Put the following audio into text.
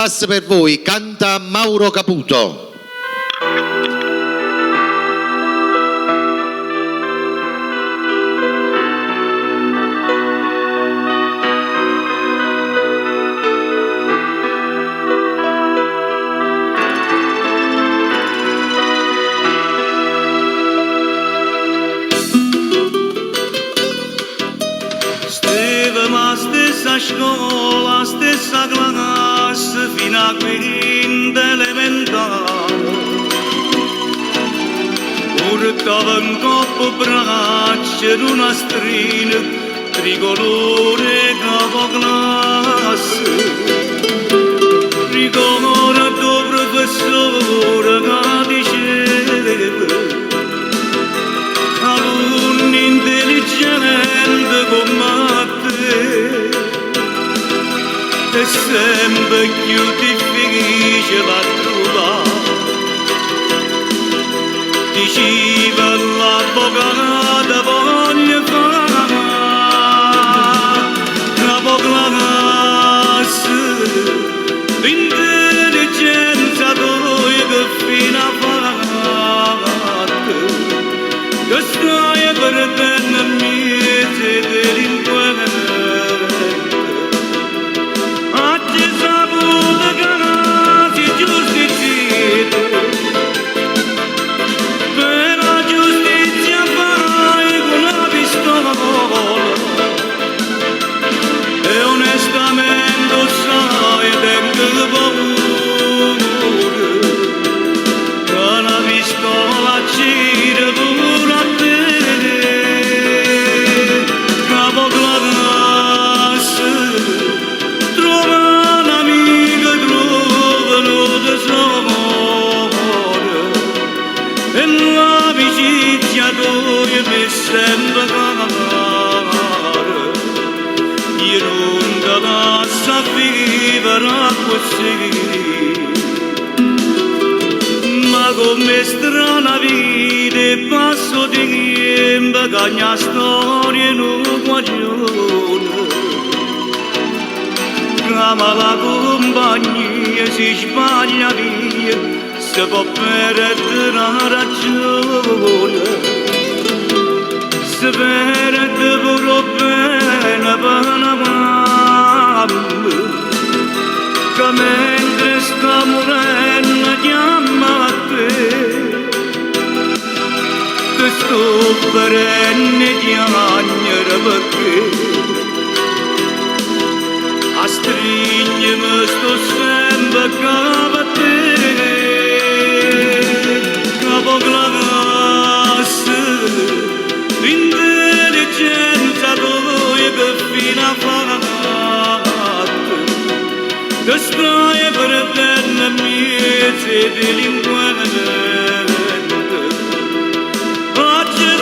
Classe per voi, canta Mauro Caputo. Stevem 'a stessa scola, 'a stessa classe, fino 'a quinta elementare. Purtava 'ncopp' 'o braccio nu nastrino tricolore capoclasse. Ricordo 'o professore ca diceva, Alunno intelligente comme a te, è sempe cchiù difficile a truvà. Diceva l'avvocato voglio fà, capoclasse, l'intelligenza toja che fine ha fatto, Te staje perdenno 'mmiez' 'e delinquente. Aggio saputo ca si' giustiziere, però 'a giustizia 'a faje cu na pistola e onestamente 'o ssaje tengo paura ca na pistola accire pure a te. Capoclasse, trova n'amico, trova nu tesoro e l'amicizia toja m'è sempe cara. Io nun te lasso a vivere accussì. Ma comm'è strana 'a vita e passa 'o tiempo, cagna 'a storia 'e nu guaglione. Ca mala cumpagnia si sbaglia 'a via, se po' perdere 'a ragione. Se perde pure 'o bene pe na mamma, ca mentre sta murenno chiamma a te. Te sto vedenno 'e chiagnere pecché astrigneme sto sempe 'ncapa a te. Capoclasse, l'intelligenza toja che fine ha fatto, Te staje perdenno 'mmiez' 'e delinquente. Aggio